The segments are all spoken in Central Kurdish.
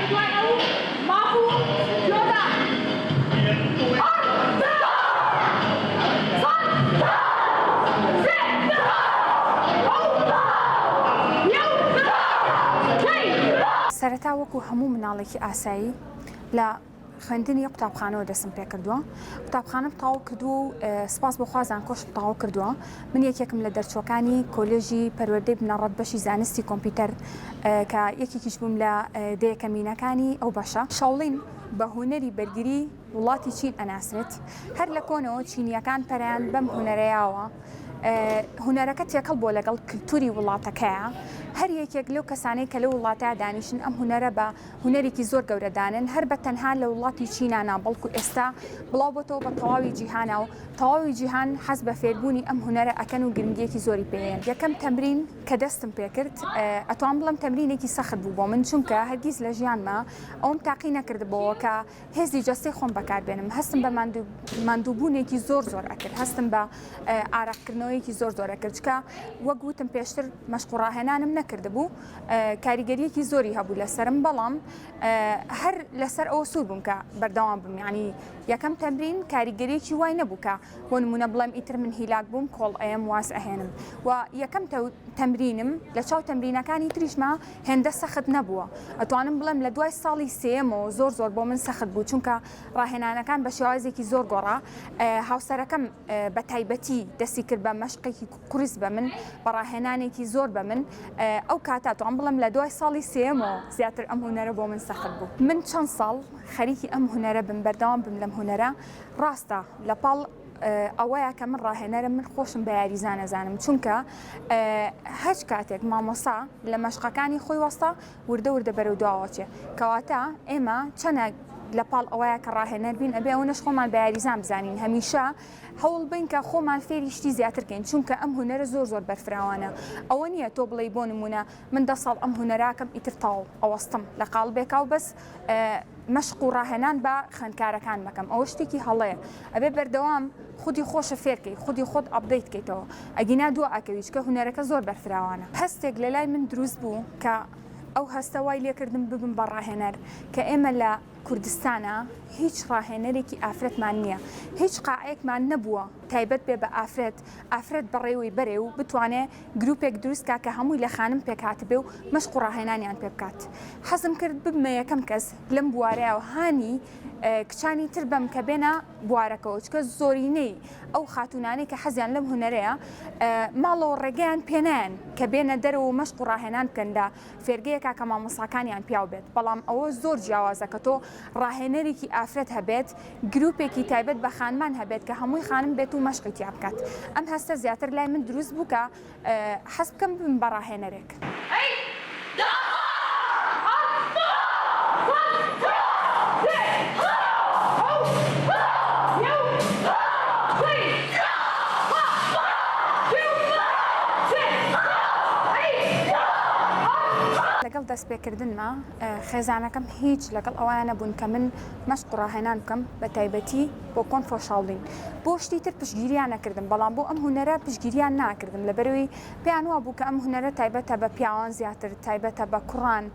دوای ئەو مافو جۆدا. سەرەتا وەکو هەموو مناڵێکی ئاسایی لە خوێندنی قوتابخانەوە دەستم پێکردووە قوتابخانەم تەواو کردووە و سپاس بۆ خوا زانکۆشم تەواو کردووە من یەکێکم لە دەرچووەکانی کۆلێژی پەروەردەی بنەڕەت بەشی زانستی کۆمپیوتەر کە یەکێکیش بووم لە دەیەکەمینەکانی ئەو بەشە شاوڵین بە هونەری بەرگری وڵاتی چین ئەناسرێت هەر لە کۆنەوە چینیەکان پەرەیان بەم هونەرەیاوە هونەرەکە تێکەڵ بووە لەگەڵ کلتوری وڵاتەکەیا هەر یەکێک لەو کەسانەی کە لەو وڵاتە دانیشن ئەم هونەرە بە هونەرێکی زۆر گەورە دانن هەر بە تەنها لە وڵاتی چینا نا بەڵکو ئێستا بڵاو بۆتەوە بە تەواوی جیهانا و تەواوی جیهان حەز بە فێربوونی ئەم هونەرە ئەکەن و گرنگیەکی زۆری پێیەن یەکەم تەمرین کە دەستم پێکرد ئەتوان بڵێم تەمرینێکی سەخت بوو بۆ من چونکە هەرگیز لە ژیانما ئەوم تاقی نەکردبۆوە کە هێزی جەستەی خۆم بەکاربێنم هەستم بە ماندووبوونێکی زۆر زۆر ئەکرد هەستم بە ئارەقکردنەوەیەکی زۆر زۆر ئەکرد چکە وەک وتم پێشتر مەشق و ڕاهێنانم نەکردبوو کاریگەریەکی زۆری هەبوو لەسرم بەڵام هەر لەسەر ئەوە سوور بووم کە بەردەوام بم ینی یەکەم تەمرین کاریگەریەکی وای نەبوو کە بۆ نمونە بڵێم ئیتر من هیلاک بووم کۆڵ ئەیەم واز ئەهێنم و یەکەم تەمرینم لە چاو تەمرینەکانی تریشما هێندە سەخت نەبووە ئەتوانم بڵێم لە دوای ساڵی سێیەمەوە زۆر زۆر بۆ من سەخت بوو چونکە ڕاهێنانەکان بە شێوازێکی زۆر گۆڕا هاوسەرەکەم بە تایبەتی دەستی کرد بە مەشقێکی قورس بە من بە ڕاهێنانێکی زۆر بە من ئەو کاتە توان بڵێم لە دوای ساڵی سێیەمەوە زیاتر ئەم هونەرە بۆ من سەخت بوو من چەند ساڵ خەریکی ئەم هونەرە بم بەردەوام بم لەم هونەرە ڕاستە لە پاڵ ئەوەیە کە من ڕاهێنەرم من خۆشم بە یاریزان ئەزانم چونکە هەچ کاتێک مامۆسا لە مەشقەکانی خۆی وەستا وردە وردە بەرەو دواوە چێ کەواتە ئێمە چەنە لە پاڵ ئەوەیە کە ڕاهێنەر بین ئەبێ ئەوەنەش خۆمان بە یاریزان بزانین هەمیشە هەوڵ بین کە خۆمان فێری شتی زیاتر کەین چونکە ئەم هونەرە زۆر زۆر بەرفراوانە ئەوە نییە تۆ بڵێی بۆ نمونە من دە ساڵ ئەم هونەراکەم ئیتر تاو ئەوەستم لە قاڵبێکا و بەس مەشق و ڕاهێنان بە خوێندکارەکان مەکەم ئەوە شتێکی هەڵەیە ئەبێ بەردەوام خودی خۆشە فێرکەی خودی خۆت update کەیتەوە ئەگینا دوا ئەکەوی چکە هونەرەکە زۆر بەرفراوانە هەستێک لەلای من دروست بوو کە ئەو هەستە وای لێکردم ببم بە ڕاهێنەر کە ئێمە لە کوردستانا هیچ ڕاهێنەرێکی ئافرەتمان نییە هیچ قاعەیەکمان نەبووە تایبەت بێ بە ئافرەت ئافرەت بەڕێوەی بەرێ و بتوانێ گروپێک دروست کا کە هەمووی لە خانم پێکهاتبێ و مەشق و ڕاهێنانیان پێ بکات. حەزم کرد ببمە یەکەم کەس لەم بوارەیا و هانی کچانی تر بەم کە بێنە بوارەکەوە چکە زۆرینەی ئەو خاتوونانەی کە حەزیان لەم هونەرەیە ماڵەوە ڕێگەیان پێنایەن کە بێنە دەرەوە و مەشق و ڕاهێنان بکەن لە فێرگەیەکا کە مامۆستاکانیان پیاو بێت بەڵام ئەوە زۆر جیاوازە کە تۆ ڕاهێنەرێکی ئافرەت هەبێت گروپێکی تایبەت بە خانمان هەبێت کە هەمووی خانم بێت و مەشقی تیا بکات ئەم هەستە زیاتر لای من دروست بوو کە حەز بکەم ببم بە ڕاهێنەرێک. لەگەڵ دەستپێکردنما خێزانەکەم هیچ لەگەڵ ئەوەیا نەبوون کە من مەشق و ڕاهێنان بکەم بە تایبەتی بۆ کۆنفۆ شاولین بۆ شتی تر پشتگیریان نەکردم بەڵام بۆ ئەم هونەرە پشتگیریان ناکردم لەبەرئەوەی پێیان وابوو کە ئەم هونەرە تایبەتە بە پیاوان زیاتر تایبەتە بە کوڕان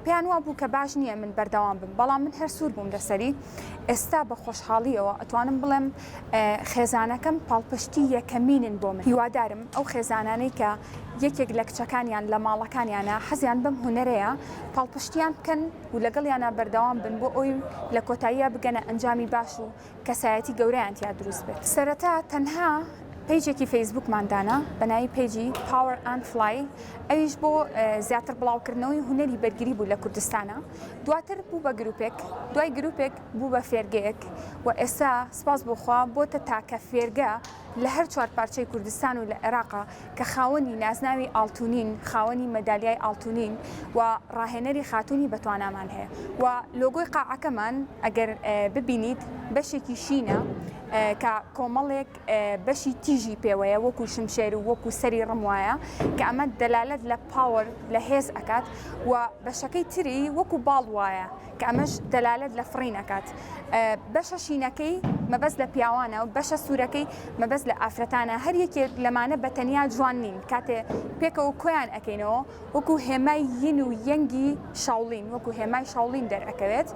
پێیان وابوو کە باش نییە من بەردەوام بم بەڵام من هەر سوور بووم لەسەری ئێستا بە خۆشحاڵیەوە ئەتوانم بڵێم خێزانەکەم پاڵپشتی یەکەمینن بۆ من هیوادارم ئەو خێزانانەی کە یەکێک لە کچەکانیان لە ماڵەکانیانە حەزیان بەم هونەرەیە پاڵپشتیان بکەن و لەگەڵیانا بەردەوام بن بۆ ئەوی لە کۆتاییا بگەنە ئەنجامی باش و کەسایەتی گەورەیان تیا دروست بێت. سەرەتا تەنها پەیجێکی فەیسبووکمان دانا بە ناوی پەیجی Power and Fly ئەویش بۆ زیاتر بڵاوکردنەوەی هونەری بەرگری بوو لە کوردستانا دواتر بوو بە گروپێک دوای گروپێک بوو بە فێرگەیەک و ئێستا سپاس بۆ خوا بۆتە تاکە فێرگە لە هەر چوار پارچەی کوردستان و لە عێراقا کە خاوەنی نازناوی ئاڵتونین، خاوەنی مەدالیای ئاڵتونین و ڕاهێنەری خاتوونی بەتوانامان هەیە و لۆگۆی قاعەکەمان ئەگەر ببینیت بەشێکی شینە. کە کۆمەڵێک بەشی تیژی پێوەیە وەکو شمشێر و وەکو سەری ڕم وایە کە ئەمە دەلالەت لە power لە هێز ئەکات و بەشەکەی تری وەکو باڵ وایە کە ئەمەش دەلالەت لە فڕین ئەکات. بەشە شینەکەی مەبەست لە پیاوانە و بەشە سوورەکەی مەبەست لە ئافرەتانە، هەر یەکێک لەمانە بە تەنیا جوان نین، کاتێ پێکەوە کۆیان ئەکەینەوە وەکو هێمای ین و یەنگی شاوڵین، وەکو هێمای شاوڵین دەرئەکەوێت،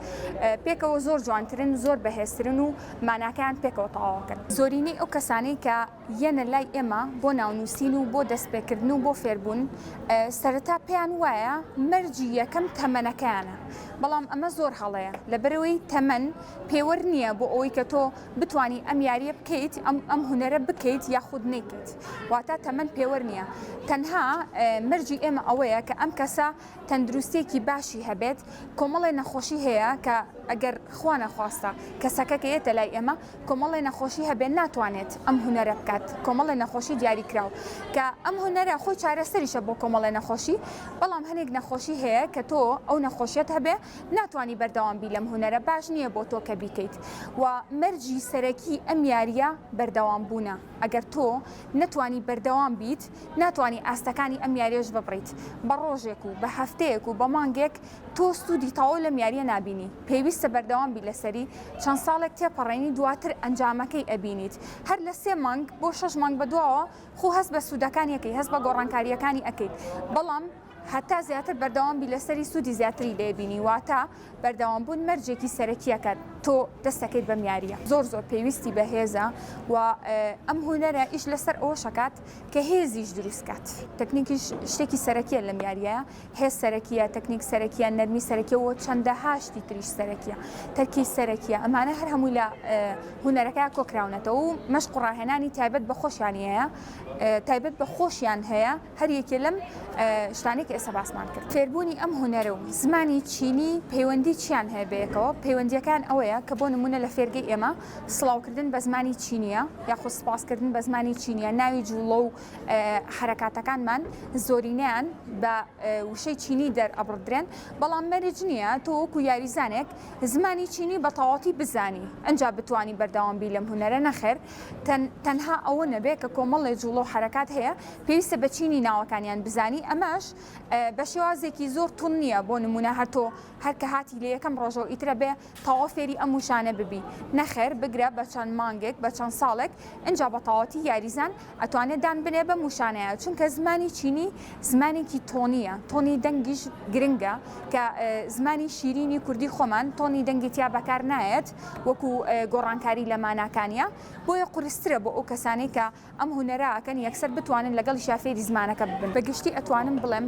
پێکەوە زۆر جوانترن، زۆر بەهێزترن و ماناکەیان پێکەوە تەواو ئەکەن. زۆرینەی ئەو کەسانەی کە یەنە لای ئێمە بۆ ناونووسین و بۆ دەستپێکردن و بۆ فێربوون، سەرەتا پێیان وایە مەرجی یەکەم تەمەنەکەیانە، بەڵام ئەمە زۆر هەڵەیە، لەبەرئەوەی تەمەن پێوەر نییە بۆ ئەوەی کە تۆ بتوانی ئەم یارییە بکەیت، ئەم هونەرە بکەیت یاخود نەیکەیت، واتە تەمەن پێوەر نییە، تەنها مەرجی ئێمە ئەوەیە کە ئەم کەسە تەندروستیەکی باشی هەبێت، کۆمەڵێ نەخۆشی هەیە کە ئەگەر خوا نەخواستە کەسەکە کە یەتە لای ئێمە کۆمەڵێ نەخۆشی هەبێت ناتوانێت ئەم هونەرە بکات، کۆمەڵێ نەخۆشی دیاریکراو کە ئەم هونەرە خۆی چارەسەریشە بۆ کۆمەڵێ نەخۆشی، بەڵام هەنێک نەخۆشی هەیە کە تۆ ئەو نەخۆشیەت هەبێ ناتوانی بەردەوام بی لەم هونەرە باش نییە بۆ تۆ کە بیکەیت و مەرجی سەرەکی ئەم یاریە بەردەوام بوونە ئەگەر تۆ نەتوانی بەردەوام بیت ناتوانی ئاستەکانی ئەم یاریەش ببڕیت بە ڕۆژێک و بە هەفتەیەک و بە مانگێک تۆ سوودی تەواو لەم یاریە نابینی پێویستە بەردەوام بی لەسەری چەند ساڵێک تێپەڕێنی دواتر ئەنجامەکەی ئەبینیت هەر لە سێ مانگ بۆ شەش مانگ بەدواوە خۆ هەست بە سوودەکانی ئەکەی هەست بە گۆڕانکارییەکانی ئەکەیت بەڵام هەتا زیاتر بەردەوام بی لەسەری سوودی زیاتری لێ بینی واتە بەردەوام بوون مەرجێکی سەرەکیە کە تۆ دەستەکەیت بەم یاریە زۆر زۆر پێویستی بە هێزە و ئەم هونەرە ئیش لەسەر ئەوەش ئەکات کە هێزیش دروست کات تەکنیکیش شتێکی سەرەکیە لەم یاریە هێز سەرەکیە تەکنیک سەرەکیە نەرمی سەرەکیە و چەندەها شتی تریش سەرەکیە تەرکیز سەرەکیە ئەمانە هەر هەمووی لە هونەرەکە کۆکراونەتەوە و مەشق و ڕاهێنانی تایبەت بە خۆشیانی هەیە تایبەت بە خۆشیان هەیە هەر یەکێ لەم شتانەی کە ئێستا باسمان کرد. فێربوونی ئەم هونەرە و زمانی چینی پەیوەندی چیان هەیە بەیەکەوە؟ پەیوەندییەکان ئەوەیە کە بۆ نموونە لە فێرگەی ئێمە سڵاوکردن بە زمانی چینییە یاخود سپاسکردن بە زمانی چینییە، ناوی جووڵە و حەرەکاتەکانمان زۆرینەیان بە وشەی چینی دەرئەبڕدرێن، بەڵام مەرج نییە تۆ وەکوو یاریزانێک زمانی چینی بە تەواوەتی بزانی ئەنجا بتوانی بەردەوام بی لەم هونەرە، نەخێر تەنها ئەوە نەبێ کە کۆمەڵێ جووڵە و حەرەکات هەیە پێویستە بە چینی ناوەکانیان بزانی ئەمەش بە شێوازێکی زۆر توند نییە بۆ نمونە هەر تۆ هەر کە هاتی لە یەکەم ڕۆژەوە ئیترە بێ تەواو فێری ئەم وشانە ببی نەخێر بگرە بە چەند مانگێک بە چەند ساڵێک ئینجا بە تەواوەتی یاریزان ئەتوانێت دان بنێ بەم وشانەیە چونکە زمانی چینی زمانێکی تۆنیە تۆنی دەنگیش گرنگە کە زمانی شیرینی کوردی خۆمان تۆنی دەنگی تیا بەکار نایەت وەکو گۆڕانکاری لە ماناکانیە بۆیە قورسترە بۆ ئەو کەسانەی کە ئەم هونەرە ئەکەن یەکسەر بتوانن لەگەڵیشیا فێری زمانەکە ببن. بە گشتی ئەتوانم بڵێم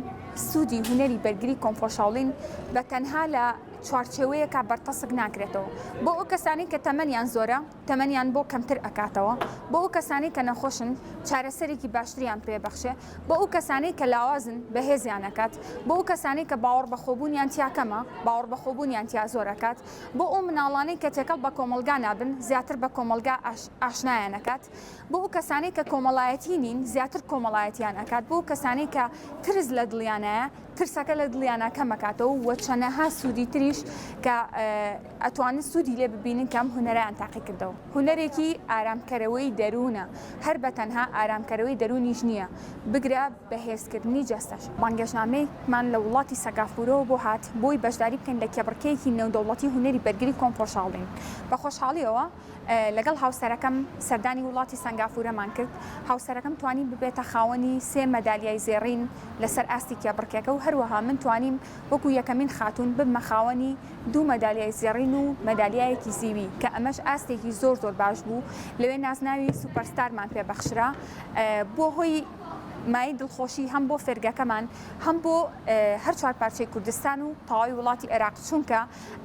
سوودی هونەری بەرگری کۆنفۆشاولین بە تەنها لە چوارچێوەیەکا بەرتەسک ناکرێتەوە. بۆ ئەو کەسانەی کە تەمەنیان زۆرە تەمەنیان بۆ کەمتر ئەکاتەوە، بۆ ئەو کەسانەی کە نەخۆشن چارەسەرێکی باشتریان پێ بەخشێ، بۆ ئەو کەسانەی کە لاوازن بەهێزیان ئەکات، بۆ ئەو کەسانەی کە باوەڕبەخۆبوونیان تیا کەمە باوەڕبەخۆبوونیان تیا زۆر ئەکات، بۆ ئەو مناڵانەی کە تێکەڵ بە کۆمەڵگا نابن زیاتر بە کۆمەڵگا ئاشنایان ئەکات. بۆ ئەو کەسانەی کە کۆمەڵایەتی نین زیاتر کۆمەڵایەتیان ئەکات، بۆ ئەو کەسانەی کە ترس لە دڵیانایە ترسەکە لە دڵیانا کەم ئەکاتەوە و چەنەها سوودی تریش کە ئەتوانن سوودی لێ ببینن کە ئەم هونەرەیان تاقی کردەوە. هونەرێکی ئارامکەرەوەی دەروونە، هەر بە تەنها ئارامکەرەوەی دەروونیش نییە، بگرە بەهێزکردنی جەستەش. بانگێشتنامەیەکمان لە وڵاتی سەگافورەوە بۆ هات بۆی بەشداری بکەین لە کێبڕکێیەکی نێودەوڵەتی هونەری بەرگری کۆنفۆشاڵین. بە خۆشحاڵیەوە لەگەڵ هاوسەرەکەم سەردانی وڵاتی سەنگافورەمان کرد، هاوسەرەکەم توانی ببێتە خاوەنی سێ مەدالیای زێڕین لەسەر ئاستی کێبڕکێکە و هەروەها من توانیم وەکو یەکەمین خاتوون ببمە خاوەنی دوو مەدالیای زێڕین و مەدالیایەکی زیوی کە ئەمەش ئاستێکی زۆر زۆر باش بوو، لەوێ نازناوی سوپەرستارمان پێ بەخشرا بووە هۆی مایەی دڵخۆشی هەم بۆ فێرگەکەمان هەم بۆ هەر چوار پارچەی کوردستان و تەواوی وڵاتی عێراق چونکە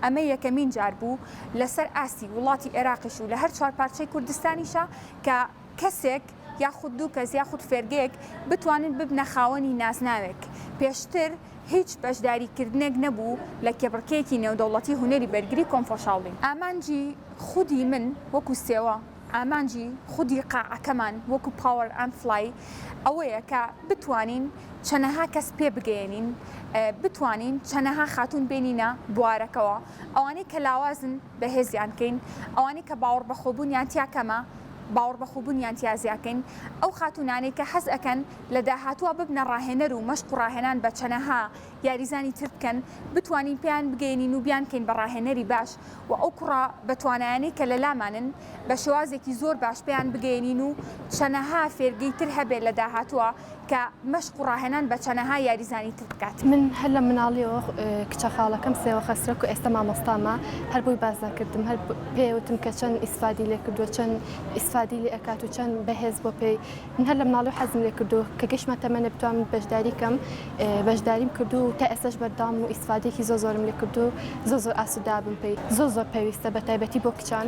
ئەمە یەکەمین جار بوو لەسەر ئاستی وڵاتی عێراقیش و لە هەر چوار پارچەی کوردستانیشا کە کەسێک یاخود دوو کەس یاخود فێرگەیەک بتوانن ببنە خاوەنی نازناوێک. پێشتر هیچ بەشداریکردنێک نەبوو لە کێبڕکێیەکی نێودەوڵەتی هونەری بەرگری کۆنفۆشاوڵین. ئامانجی خودی من وەکو سێوە. ئامانجی خودی قاعەکەمان وەکو Power and Fly ئەوەیە کە بتوانین چەنەها کەس پێ بگەیەنین، بتوانین چەنەها خاتوون بێنینە بوارەکەوە، ئەوانەی کە لاوازن بەهێزیان کەین، ئەوانەی کە باوەڕبەخۆبوونیان تیا کەمە باوەڕبەخۆبوونیان تیا زیاکەین، ئەو خاتوونانەی کە حەز ئەکەن لە داهاتووا ببنە ڕاهێنەر و مەشق و ڕاهێنان بە چەنەها یاریزانی تر بکەن، بتوانین پێیان بگەیەنین و بیانکەین بە ڕاهێنەری باش و ئەو کوڕە بەتوانایانەی کە لەلامانن بە شێوازێکی زۆر باش پێیان بگەیەنین و چەنەها فێرگەی تر هەبێت لە داهاتووە کە مەشق و ڕاهێنان بە چەنەها یاریزانی تر بکات. من هەر لە مناڵیەوە کچە خاڵەکەم سێوە خەسرە کو ئێستا مامۆستامە هەر بۆی باس دەکردم هەر پێ وتم کە چەند ئیسفادی لێ کردووە چەند ئیسفادی لێ ئەکات و چەند بەهێز بۆ پێی من هەر لە مناڵیەوە حەزم لێ کردووە کە گەیشتمە تەمەنێ بتوانم بەشداری کەم بەشداریم کردو و تا ئێستاش بەردەوامم و ئیسفادەیەکی زۆر زۆرم لێ کردو زۆر زۆر ئاسوودابم پێی زۆر زۆر پێویستە بە تایبەتی بۆ کچان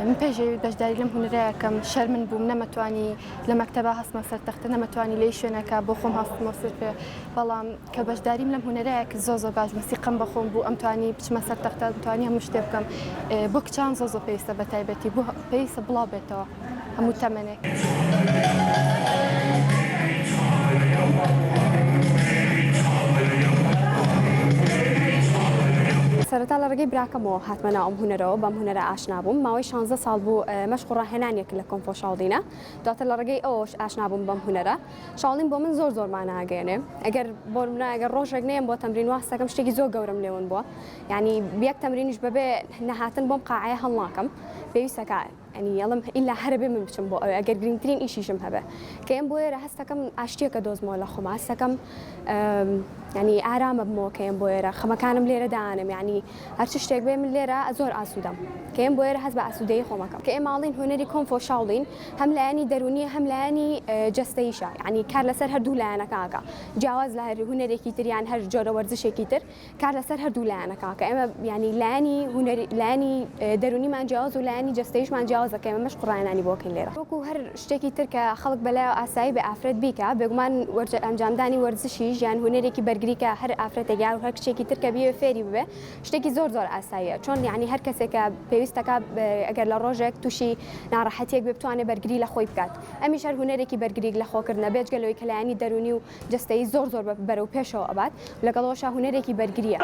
من پێش ئەوەی بەشداری لەم هونەرەیا کەم شەرمن بووم نەمەتوانی لە مەکتەبا هەستمە سەر تەختە نەمەتوانی لەی شوێنەکە بۆ خۆم هەستمەوە سەر پێ بەڵام کە بەشداریم لەم هونەرەیا کرد زۆر زۆر باش بووم سیقەم بە خۆم بوو ئەمتوانی بچمە سەر تەختە ئەمتوانی هەموو شتێ بکەم بۆ کچان زۆر زۆر پێویستە بە تایبەتی بۆ پێویستە بڵاو بێتەوە. هەموو تەمەنێک. سەرەتا لە ڕێگەی براکەمەوە هاتمە ناو ئەم هونەرەوە، بەم هونەرە ئاشنا بووم، ماوەی شانزە ساڵ بوو مەشق و ڕاهێنانێک لە کۆنفۆ شاوڵینە، دواتر لە ڕێگەی ئەوەوەش ئاشنا بووم بەم هونەرە. شاوڵین بۆ من زۆر زۆر مانا ئەگەیەنێ، ئەگەر بۆ نمونە ئەگەر ڕۆژێک نەیەم بۆ تەمرین وا هەست دەکەم شتێکی زۆر گەورەم لێ ون بووە، یانی یەک تەمرینیش بەبێ نەهاتن بۆم قاعەیە هەڵناکەم، پێویستەکا. یانی ئەڵێم ئیلا هەر ئەبێ من بچم بۆ ئەوێ ئەگەر گرنگترین ئیشیشم هەبێ کە ئێم بۆ ئێرە هەستەکەم ئاشتیەکە دۆزمەوە لە خۆم هەستەکەم ینی ئارامە بمەوە کە ئێم بۆ ئێرە خەمەکانم لێرە دانم یعنی هەرچ شتێک بێ من لێرە زۆر ئاسوودەم کە ئێم بۆ ئێرە هەست بە ئاسوودەیی خۆمەکەم کە ئێمە ئەڵێین هونەری کۆنفۆ شاوڵین هەم لایەنی دەروونیە هەم لایەنی جەستەییشە یعنی کار لەسەر هەردوو لایەنەکە ئەکا جیاواز لە هەر هونەرێکی تر یان هەر جۆرە وەرزشێکی تر کار لەسەر هەردوو لایەنەکە کە ئێمە یانی لایەنی هونەری لایەنی دەرونیمان جیاواز و لایەنی جەستەیشمان جیاوازە کە ئێمە مەشق و ڕاهێنانی بۆ کەین لێرە وەکو هەر شتێکی تر کە خەڵک بەلایەوە ئاسایی بێ ئافرەت بیکا بێگومان وەرج ئەنجامدانی وەرزشیش یان هونەرێکی بەرگری کە هەر ئافرەتێک یان هەر کچێکی تر کە بیەوێ فێری ببێ شتێکی زۆر زۆر ئاساییە چۆن یانی هەر کەسێک کە پێویستەکا ئەگەر لە ڕۆژێک تووشی ناڕەحەتیەک بێ بتوانێ بەرگری لە خۆی بکات ئەمیش هەر هونەرێکی بەرگریک لە خۆکردنە بێجگە لەوەی کە لایەنی دەرونی و جەستەیی زۆر زۆر بە بەرەو پێشەوە ئەبات لەگەڵ ئەوەشا هونەرێکی بەرگریە.